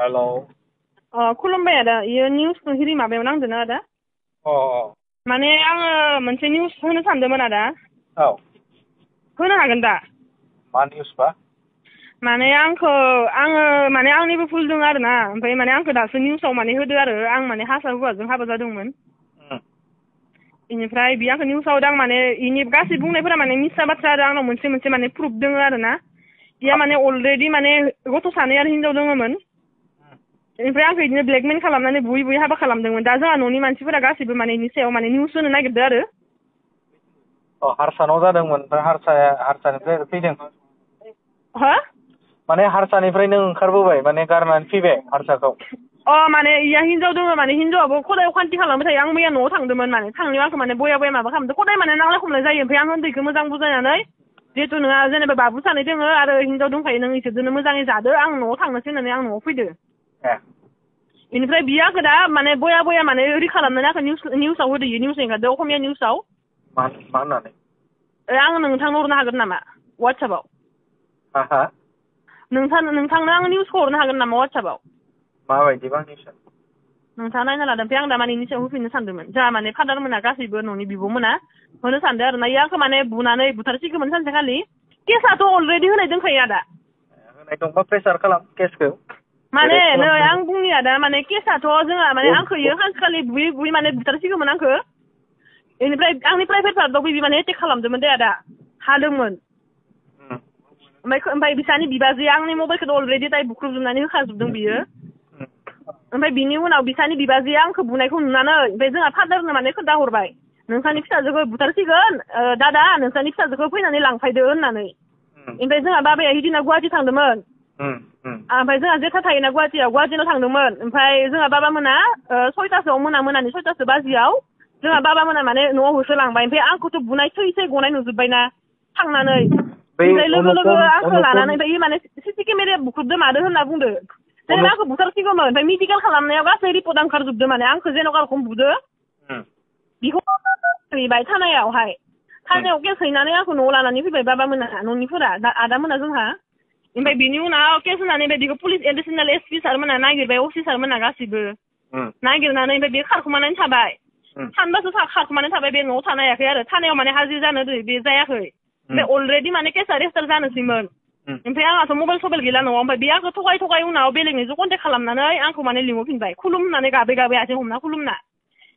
hello खुलुमबाय आदा इयो निउस हिरि माबायाव नांदों आदा अ माने आङो मोनसे निउस होनो सानदोंमोन आदा औ होनो हागोन दा मा निउस बा माने आङो माने आंनिबो भुल दङ आरोना ओमफ्राय माने आंखौ दासो निउसाव माने होदो आरो आं माने हारसा हौवाजों हाबा जादोंमोन बेनिफ्राय बे आंखौ निउसाव होदों माने इनि गासै बुंनायफोरा माने मिसा बाथ्रा आरो आंनाव मोनसे मोनसे माने प्रुफ दङ आरोना इया माने अलरेडि माने गथ' सानै आरो हिनजाव दङमोन बेनिफ्राय आंखौ बिदिनो ब्लेकमेल खालामनानै बुयै बुयै हाबा खालामदोंमोन दा जोंहा न'नि मानसिफोरा गासैबो माने इनि सायाव माने निउस होनो नागिरदों आरो हारसानाव जादोंमोन ओमफ्राय हारसानिफ्राय फैदों हो माने हारसानिफ्राय नों ओंखारबोबाय माने गारनानै फैबाय हारसाखौ माने इया हिनजाव दङ माने हिनजावाबो खदाय अखान्थि खालामबाय थायो आं मैया न'आव थांदोंमोन माने थांनायाव आंखौ माने बया बया माबा खालामदों खदाय माने नांलाय खमलाय जायो ओमफ्राय आं उन्दैखौ मोजां बुजायनानै जिहेतु नोंहा जेनेबा बाबु सानै दोङो आरो हिनजाव दंखायो नों इसोरजोंनो मोजाङै जादो आं न'आव थांनोसै होननानै आं न'आव फैदो बेनिफ्राय बियो आंखौ दा माने बया बया माने ओरै खालामनानै आंखौ निउसाव होदो इयो निउस एंगारदो असमिया निउसाव मा होननानै आं नोंथांनो हरनो हागोन नामा वाट्सएपाव हा नोंथांनो आं निउसखौ हरनो हागोन नामा वाट्सएपाव माबायदिबा निउसआ नोंथाङा नायना लादों ओमफ्राय आं दा माने इनि सायाव होफिननो सानदोंमोन जोंहा माने फादारमोना गासैबो न'नि बिब'मोना होनो सानदों आरो ना इयो आंखौ माने बुनानै बुथारसिगौमोन सानसेखालि केसआथ' अलरेडि होनाय दंखायो आदा होनाय दंबा प्रेसार खालाम केसखौ माने नै आं बुंनि आदा माने केसआथ' जोंहा माने आंखौ इयो सानसेखालि बुयै बुयै माने बुथारसिगौमोन आंखौ बेनिफ्राय आंनि प्राइभेट पार्टआव बिदि माने एटेक खालामदोंमोन दे आदा हादोंमोन ओमफ्राय बिसानि बिबाजैया आंनि मबाइलखौ अलरेडि दाय बुख्रुबजोबनानै होखाजोबदों बियो ओमफ्राय बिनि उनाव बिसानि बिबाजैया आंखौ बुनायखौ नुनानै ओमफ्राय जोंहा फादारनो माने खोन्थाहरबाय नोंसानि फिसाजोखौ बुथारसिगोन दादा नोंसानि फिसाजोखौ फैनानै लांफैदो होननानै ओमफ्राय जोंहा बाबाया हिदिना गुवाहाटि थांदोंमोन ओमफ्राय जोंहा जेथा थायोना गुवाहाटियाव थांदोंमोन ओमफ्राय जोंहा बाबामोना 6टासोआव मोनानि 6टासो बाजियाव जोंहा बाबामोना माने न'आव होसोलांबाय ओमफ्राय आंखौथ' बुनाय थै गनाय नुजोब्बायना थांनानै ओमफ्राय लोगो लोगो आंखौ लानानै ओमफ्राय माने सिसि केमेराया बुख्रुबदो मादो होनना बुंदो जेनेबा आंखौ बुथारसिगौमोन ओमफ्राय मेडिकेल खालामनायाव गासै रिपर्टआ ओंखारजोबदो माने आंखौ जेन'का रखम बुदो बिखौ हैबाय थानायावहाय थानायाव केस हैनानै आंखौ न'आव लानानै फैबाय बाबामोना न'निफोरा आदामोना जोंहा ओमफ्राय बिनि उनाव केस होनानै ओमफ्राय बेखौ पुलिस एडिसनेल एसपि सारमोना नागिरबाय असि सारमोना गासिबो नागिरनानै ओमफ्राय बे खारखुमानानै थाबाय सानबासो खारखुमानानै थाबाय बे न'आव थानो हायाखै आरो थानायाव माने हाजिर जानो बे जायाखै ओमफ्राय अलरेडि माने केसआ रेजिस्टार जानोसैमोन ओमफ्राय आंहाथ' मबाइल सबाइल गैला न'आव ओमफ्राय बे आंखौ थगाय उनाव बेलेगनिजों कन्टेक्ट खालामनानै आंखौ माने लिंहरफिनबाय खुलुम होननानै गाबै आथिं हमना खुलुमना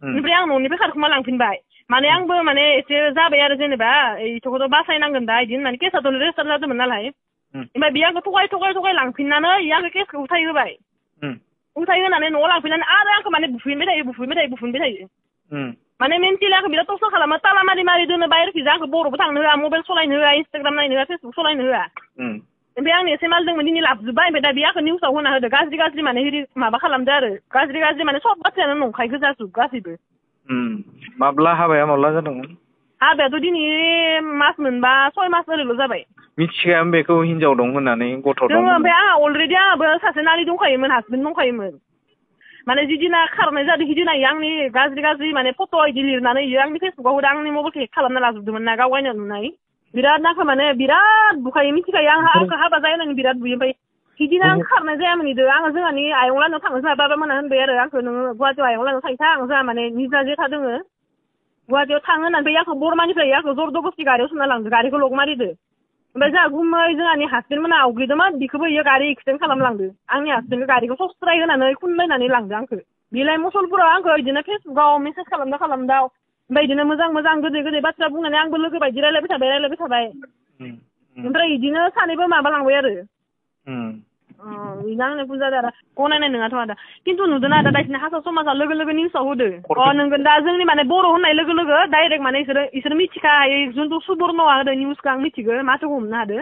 ओमफ्राय आं न'निफ्राय खारखुमा लांफिनबाय माने आंबो माने एसे जाबाय आरो जेनेबा इथ'खौथ' बासायनांगोन दा इदि होननानै केसआथ' रेजिस्टार जादोंमोन नालाय ओमफ्राय बे आंखौ थगाय लांफिननानै आंखौ केसखौ उथाय होबाय उथाय होनानै न'आव लांफिननानै आरो आंखौ माने बुफिनबाय थायो माने मेन्टेलि आंखौ बिराद टर्चार खालामो ताला मारि दोनो बाहेरखिजा आंखौ बर'बो थांनो होआ मबाइल सलायनो होआ इन्सटाग्राम नायनो होआ फेसबुक सलायनो होआ ओमफ्राय आं एसे माल दंमोन दिनै लाबोजोब्बाय ओमफ्राय दा बे आंखौ निउसाव होना होदो गाज्रि माने माबा खालामदो आरो गाज्रि माने सब बाथ्रायानो नंखाय गोजाजोब गासैबो माब्ला हाबाया माब्ला जादोंमोन हाबायाथ' दिनै मास मोनबा 6 मास ओरैल' जाबाय मिथिखाया बेखौ हिनजाव दं होननानै गथ' दं ओमफ्राय आंहा अलरेडि आंहाबो सासे नानि दंखायोमोन हासबेन्ड दंखायोमोन माने जिदिना खारनाय जादों हिदिना आंनि गाज्रि माने फट' इदि लिरनानै आंनि फेसबुकाव होदो आंनि मबाइलखौ हेक खालामना लाजोबदोंमोन ना गावगायनो नुनाय बिराद नाखौ माने बिराद बुखायो मिथिखायो आंखौ हाबा जानानै बिराद बुयो ओमफ्राय बिदिनो आं खारनाय जायामोन इदो आङो जोंहानि आयं लानाव थाङो जोंहा बाबा मोना होनबाय आरो आंखौ नोङो गुवाहाटियाव आयं लानाव थांथां जोंहा माने निजा जेथा दोङो गुवाहाटियाव थाङो होननानै आंखौ बरमानिफ्राय आंखौ जरदबस्ति गारियाव सोना लांदो गारिखौ लक मारिदो ओमफ्राय जोंहा गुमै जोंहानि हासबेन्ड मोना आवग्रिदोंमोन बेखौबो इयो गारि एक्सिडेन्ट खालामलांदो आंनि हासबेन्डखौ गारिखौ सस्राय होनानै खुनलायनानै लांदो आंखौ बिलाय मसलपुराव आंखौ बिदिनो फेसबुकाव मेसेज खालामदाव ओमफ्राय बिदिनो मोजां गोदै बाथ्रा बुंनानै आंबो लोगो बायदि रायलायबाय थाबाय ओमफ्राय बिदिनो सानैबो माबा लांबाय आरो बिनो आंनो भुल जादों आरो गनायनाय नङाथ' आदा खिन्थु नुदों आदा दाइसिना हारसा समाजा लोगो लोगो निउसाव होदो नोंगोन दा जोंनि माने बर' होननाय लोगो लोगो डाइरेक्ट माने इसोर मिथिखायो जुनथु सुबर्नआ होदो निउसखौ आं मिथिगो माथोखौ हमनो हादो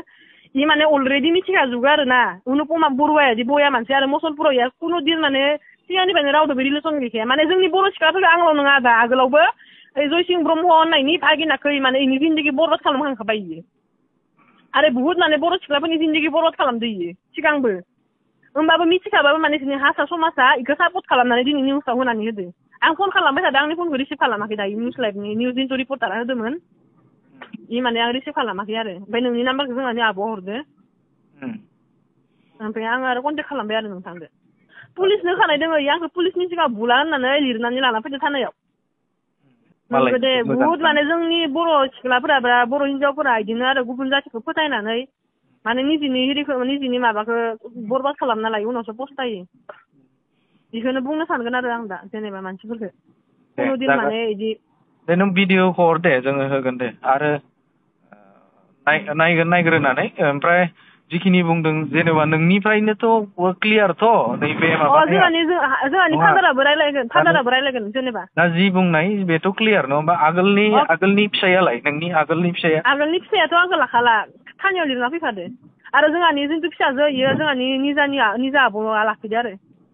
इ माने अलरेडि मिथिखाजोबो आरो ना अनुपमा बरुवाया दि बया मानसि आरो मसलपुराव इया कुनु दिन माने सिगांनिफ्रायनो रावदोबो रिलेसन गैखाया माने जोंनि बर' सिख्लाफोरखौ आंल' नङा दा आगोलावबो जयसिं ब्रह्म होननायनि भागिनाखै माने इनि जिन्दगि बरबाद खालामखांखाबाय इयो आरो बुहुत माने बर' सिख्लाफोरनि जिन्दगि बरबाद खालामदो इयो सिगांबो होमबाबो मिथिखाबाबो माने जोंनि हारसा समाजा इखौ सापर्ट खालामनानै दिनै निउसाव होनानै होदो आं फन खालामबाय थादों आंनि फनखौ रिसिभ खालामाखै दायो निउस लाइभनि निउस इन्टु रिपर्टारा होदोंमोन इ माने आं रिसिभ खालामाखै आरो ओमफ्राय नोंनि नाम्बारखौ जोंहानि आब'आ हरदो ओमफ्राय आं आरो कन्टेक्ट खालामबाय आरो नोंथांदो पुलिसनो खानाय दोङो आंखौ पुलिसनि सिगाङाव बुला होननानै लिरनानै लाना फैदो थानायाव मालाय दे मोजां बुहुद माने जोंनि बर' सिख्लाफोरा बा बर' हिनजावफोरा इदिनो आरो गुबुन जाथिखौ फोथायनानै माने निजिनि हिरिखौ निजिनि माबाखौ बरबाद खालामना लायो उनावसो पस्तायो बेखौनो बुंनो सानगोन आरो आं दा जेनेबा मानसिफोरखौ खुनु दिन माने इदि दे नों भिडिअ हर दे जोङो होगोन दे आरो नायग्रोनानै ओमफ्राय जिखिनि बुंदों जेनेबा नोंनिफ्रायनोथ' क्लियारथ' नैबे माबानाया जोंहानि फादाराबो रायलायगोन जेनेबा दा जि बुंनाय बेथ' क्लियार नङा होमबा आगोलनि फिसायालाय नोंनि आगोलनि फिसायाथ' आंखौ लाखाला थानायाव लिरना फैखादो आरो जोंहानि जिथु फिसाजो इयो जोंहानि निजा आब'आ लाखिदो आरो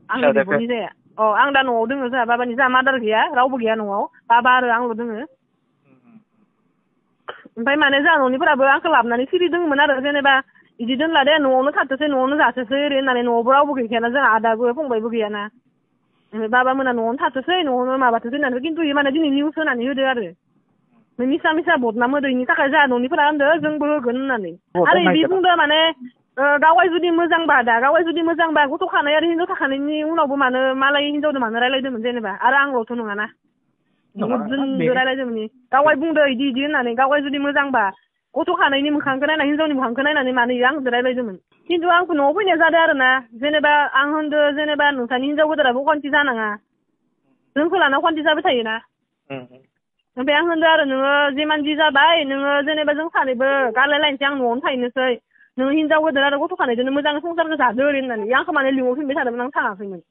आंनि बिब'नि जाया आं दा न'आव दोङो जोंहा बाबानि जोंहा मादार गैया रावबो गैया न'आव बाबा आरो आंल' दोङो ओमफ्राय माने जोंहा न'निफोराबो आंखौ लाबोनानै सिरि दोङोमोन आरो जेनेबा बिदि दोनला दे न'आवनो थाथोसै न'आवनो जाथोसै ओरै होननानै न'आवबो रावबो गैखायाना जोंहा आदाबो फंबायबो गैयाना ओमफ्राय बाबा मोना न'आवनो थाथोसै न'आवनो माबाथोसै होननानै खिन्थु इयो माने दिनै निउस होनानै होदो आरो मिसा बदनाम होदो इनि थाखाय जोंहा न'निफोरा होनदो जोंबो होगोन होननानै आरो इदि बुंदो माने गावाय जुदि मोजांबा गथ' खानाय आरो हिनजाव थाखानायनि उनावबो मानो मालाय हिनजावदो मानो रायलायदोंमोन जेनेबा आरो आंल'थ' नङाना जोंबो रायलायदोंमोन गावाय बुंदो इदि होननानै गावाय जुदि मोजांबा गथ' खानायनि मोखांखौ नायना हिनजावनि मोखांखौ नायनानै मानो आंजों रायलायदोंमोन खिन्थु आंखौ न'आव फैनाय जादों आरो ना जेनेबा आं होनदो जेनेबा नोंसानि हिनजाव गोदाराबो अखान्थि जानाङा जोंखौ लाना अखान्थि जाबाय थायोना ओमफ्राय आं होनदो आरो नोङो जिमान जि जाबाय नोङो जेनेबा जों सानैबो गारलायलायनोसै आं न'आवनो थाहैनोसै नोङो हिनजाव गोदार आरो गथ' खानायजोंनो मोजां संसारखौ जादो ओरै होननानै आंखौ माने लिंहरफिनबाय थादोंमोन आं थाङाखैमोन